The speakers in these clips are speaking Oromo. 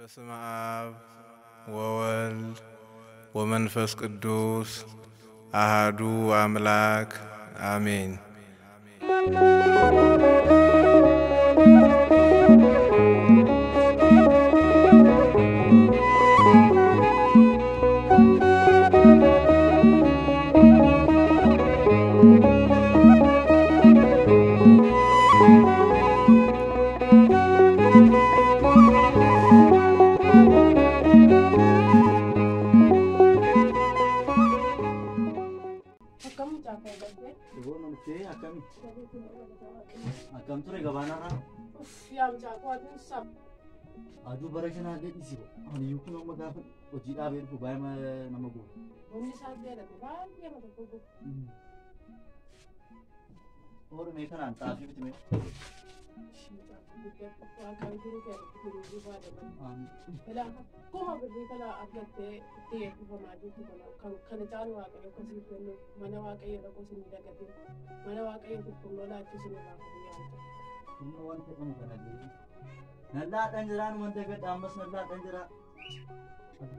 በስመ አብ ወወልድ ወመንፈስ ቅዱስ አሃዱ አምላክ አሜን። Akkam mucaa galtee? Dhiboo namtee akkami? Akkam ture gabaanarraa? Uff, yaa mucaa koo aduun sab. Aduu bara kanaa gadhiisi. Ani kun amma gaafa hojii dhaabee dhufu baay'ee nama guba. Bunni isaa dheerate baay'ee nama gubu. Oolumee kanaan xaafii bitime. Mucaa koo guddadhu waaqaan jiru kee jiruu baadama. Ilaa akkuma birrii kana argattee itti eebbifamaa jirtu kana kan kana caalu Waaqayyo akkasii kennu mana Waaqayyo dhaquu sin dagatin, mana Waaqayyo qulqulluu laachuu sin irraa fudhu yaa mucaa. Humna wanta qabu kanallee. Nallaadhaan jiraan wanta gadha ammas nallaadhaan jira.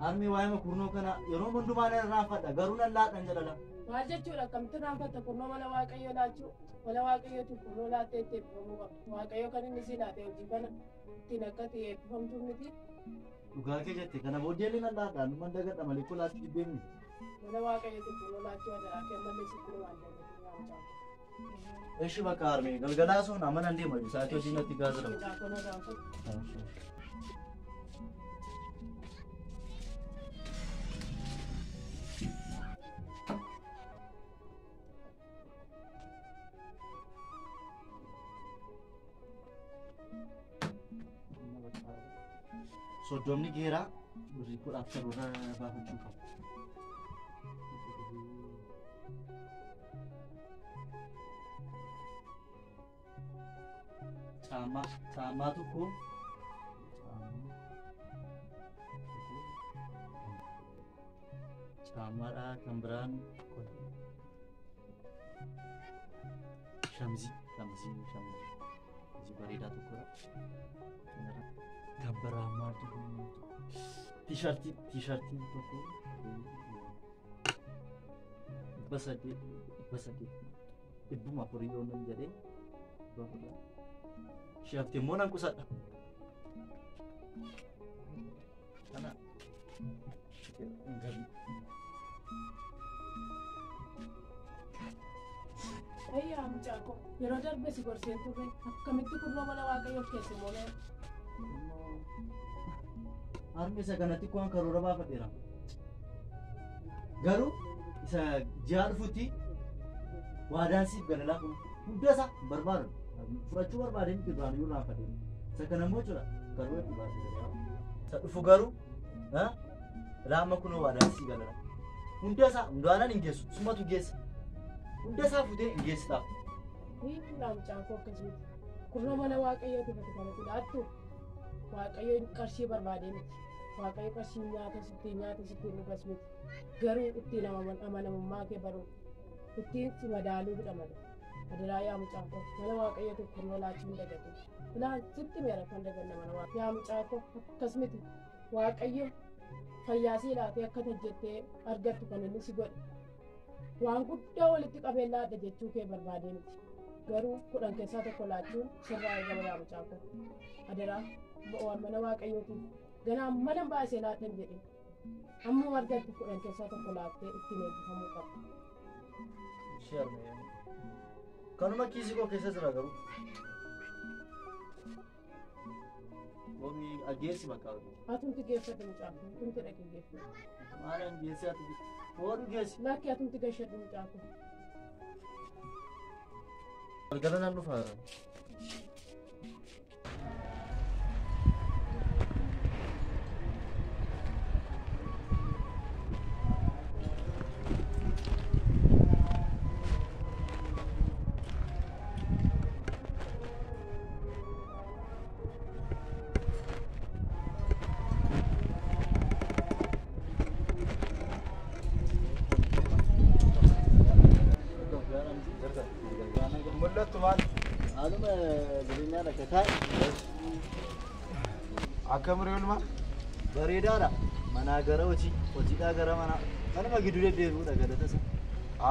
Harmi waa'ee kurnoo kana yeroo hundumaa na irraanfadha garuu nallaadhaan jedhala. Maal jechuudha akkamitti irraanfatta kurnoo mana Waaqayyo laachuu, mana Waaqayyootiif kurnoo laattee itti eebbifamuu qabda. Waaqayyo kan inni si laate hojii kana ittiin akka itti eebbifamtuu miti. Dhugaa kee jette kana booddee illee nallaadhaan numan dagadha malee kolaatti jibbee miti. Mana Waaqayyootiif kurnoo laachuu adaraa kee ammallee sitti waan dagatin yaa mucaa. Eshi bakka harmee galgalaa sun amma nan deema sa'aatii hojii natti gaazira. Mucaa koo na irraanfatu. Soddomni geeraa birrii kudhaaf karoora baafachuu qabu. Caammaa caammaa tokko caammaadha kan biraan shamizii shamizii shamizii bareedaa tokkodha. Kan biraa maaltu tiishartii tiishartiin tokko 800 800 400 yoo nan jedhee 400. Shafti immoo nan qusadha. Kana gabii. Ayyaa mucaa koo yeroo darbe si gorseen turre akkamitti kurnoo mana Waaqayyoof keessa immoo mee? Harmi isa kanatti kuwan karoora baafadheera. Garuu isa ji'a dhufutti waadaan siif galalaa kun hunda isaa hin barbaadu. Fudhachuu barbaadee miti duraan iyyuu irraanfadhe. Isa kana immoo jechuudha karoora itti baasee jira. Isa dhufu garuu ilaa amma kunoo waadaan siif galala. Hunda isaa hundaanan hin geessu sumatu geessa. Hunda isaa fuutee hin geessitaaf. Yaa mucaa koo akkas miti. Kurnoo mana Waaqayyootiif ati kanatti laattu Waaqayyo qarshii barbaadee miti. Waaqayyo qarshii nyaata sitti nyaata sitti dhugas miti. Garuu ittiin amanamummaa kee baruu ittiin si madaaluufidha malee. Adaraa yaa mucaa koo mana Waaqayyootiif kurnoo laachuu hin dagatin. Ilaa sitti meera kan daganne mana Waaqayyoo. Yaa mucaa koo akkas miti. Waaqayyo fayyaa sii laatee akka hojjettee argattu kan inni si godhe. Waan guddaa walitti qabee laadha jechuu kee barbaadee miti. Garuu 10 keessaa tokko laachuun sirraa eegama yaa mucaa koo. Adaraa waan mana Waaqayyootiif ganaa mana baasee laadhan jedhe. Ammuma argattu 10 keessaa tokko laattee ittiin eebbifamuu qabda. Ishee harmee. Kanuma kiisii koo keessa jira garuu. Wabii ageessi bakka. Atumti geeffadhu mucaa koo. Atumti dhaqee geeffadhu. Maalaan geessi ati foodhu geessi. Lakki atumti gashadhu mucaa koo. Galgala nan dhufa. Mul'attu maal? Haaluma jireenyaa rakkataa. Akkam ree olmaa? Bareedaadha. Manaa gara hojii, hojiidhaa gara manaa. Kanuma gidduu deddeebi'uudha galata isa.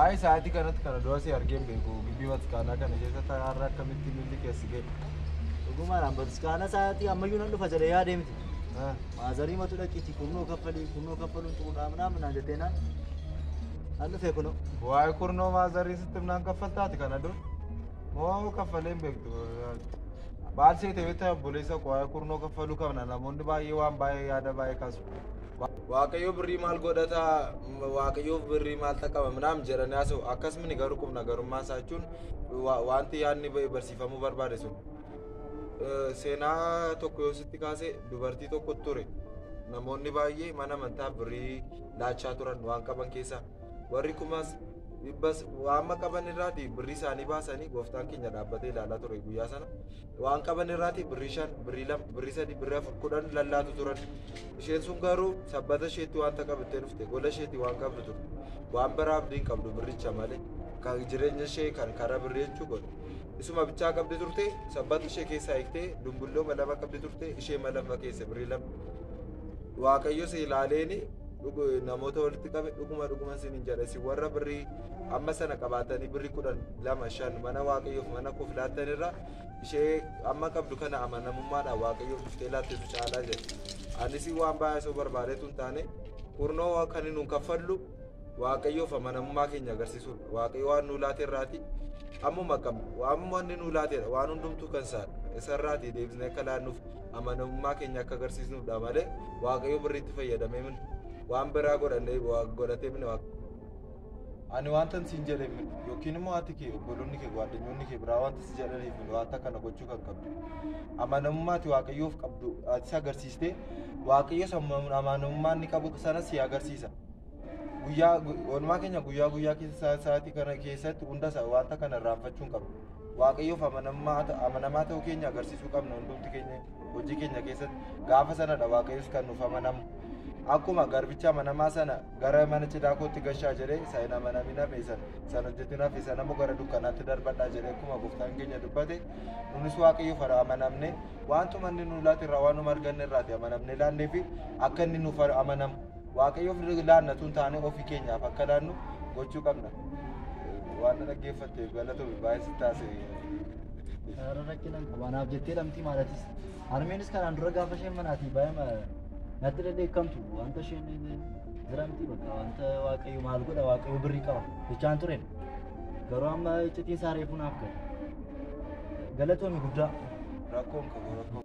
Ayi sa'aatii kanatti kana dura si argeen beeku gibbii bataskaanaa kana keessa har'a akkamitti miilli keessi ga'e. Dhugumaadhaan bataskaana sa'aatii ammayyuu nan dhufa jedhee yaadee miti. Maazarii matu dhaqiitii kurnoo kaffalii kurnoo kaffaluun xuruudhaa minaa minaa jettee naan an dhufe kunoo. Waa'ee kurnoo maazarii sitti minaan kaffaltaati kana dura. Moo kaffalee hin beektu. Maal seete beektaa obboleessa koo waa'ee kurnoo kaffaluu qabna namoonni baay'ee waan baay'ee yaada baay'ee kaasu. Waaqayyo birrii maal godhataa waaqayyoof birrii maal taqaba minaam jedhanii haasa'u akkasumni garuu qubna garummaa isaa jechuun wanti yaadni barsiifamuu barbaade sun. Seenaa tokko yoo sitti kaase dubartii tokko ture namoonni baay'ee mana amantaa birrii laachaa turan waan qaban keessaa warri kumas dhibbas waan qaban irraati birrii isaanii baasanii gooftaan keenya dhaabbatee ilaalaa ture guyyaa sana waan qaban irraati birrii 5 birrii 2 birrii 3 birrii 4 10 lallaatu turan isheen sun garuu sabbata isheetti wanta qabattee dhufte gola isheetti waan qabdu turte waan biraa abdii hin qabdu birricha malee kan jireenya ishee kan karaa birrii jechuu godhe isuma bichaa qabdi turte sabbata ishee keessaa hiiktee dumbulloo lama qabdi turte ishee lama keessa birrii 2 waaqayyo si ilaaleeni namoota walitti qabe dhuguma dhuguma siin hin jedha isin warra birrii amma sana qabaatanii birrii 10 2 5 mana waaqayyoof mana koof laattan irra ishee amma qabdu kana amanamummaadhaan waaqayyoof dhuftee laattetu caalaa jedhe. Anis waan baay'ee osoo barbaadeetu hin taane kurnoo kan nuun kaffallu waaqayyoof amanamummaa keenya agarsiisuudha. Waaqayyo waan nuu laate irraati ammuma qabna waan inni nuu laateedha waan hundumtuu kan isaadha isarraati deebisnee akka laannuuf amanamummaa keenya akka agarsiisnuudha malee waaqayyo birriitti fayyadamee min waan biraa godhannee godhatee min Ani wanta siin jedhee min yookiin immoo haati kee obboloonni kee gwaaddanyoonni kee biraa wanta si jedhaniif min wanta kana gochuu kan qabdu. Amanamummaati waaqayyoof qabdu ati agarsiistee waaqayyo amanamummaa inni qabu sana si agarsiisa. Guyyaa oolmaa keenya guyyaa guyyaa keessa sa'aatii kana keessatti hunda wanta kana irraanfachuu hin qabnu. Waaqayyoof amanamaa ta'uu keenya agarsiisuu qabna hundumti keenya hojii keenya keessatti gaafa sanadha waaqayyos kan nuuf amanamu. Akkuma garbicha amanamaa sana gara mana cidhaa kootti gashaa jedhee isa hin amanamin hafe sana hojjetin hafe sana immoo gara dukkanaatti darbadhaa jedhee akkuma gooftaan keenya dubbate nunis waaqayyoof amanamne wantuma inni nu laate irraa waanuma arganne irraati amanamne laannee fi akka inni nuuf amanamu waaqayyoof laannatu hin taane ofii keenyaaf akka laannu gochuu qabna. Waan na dhaggeeffatteef galatoomi baay'ee si taasise. Karaa rakkinaan qaba anaaf jettee dhamtii maalatis harmeenis kanaan dura gaafa isheen manaatii baay'ee natti dhedheekkamtu wanta isheen jiramti bakka wanta waaqayyo maal godha waaqayyo birrii qaba jechaan tureen garuu amma iccitiin isaa reefuu naaf gala galatoomi guddaa. Rakkoon qabu rakkoo.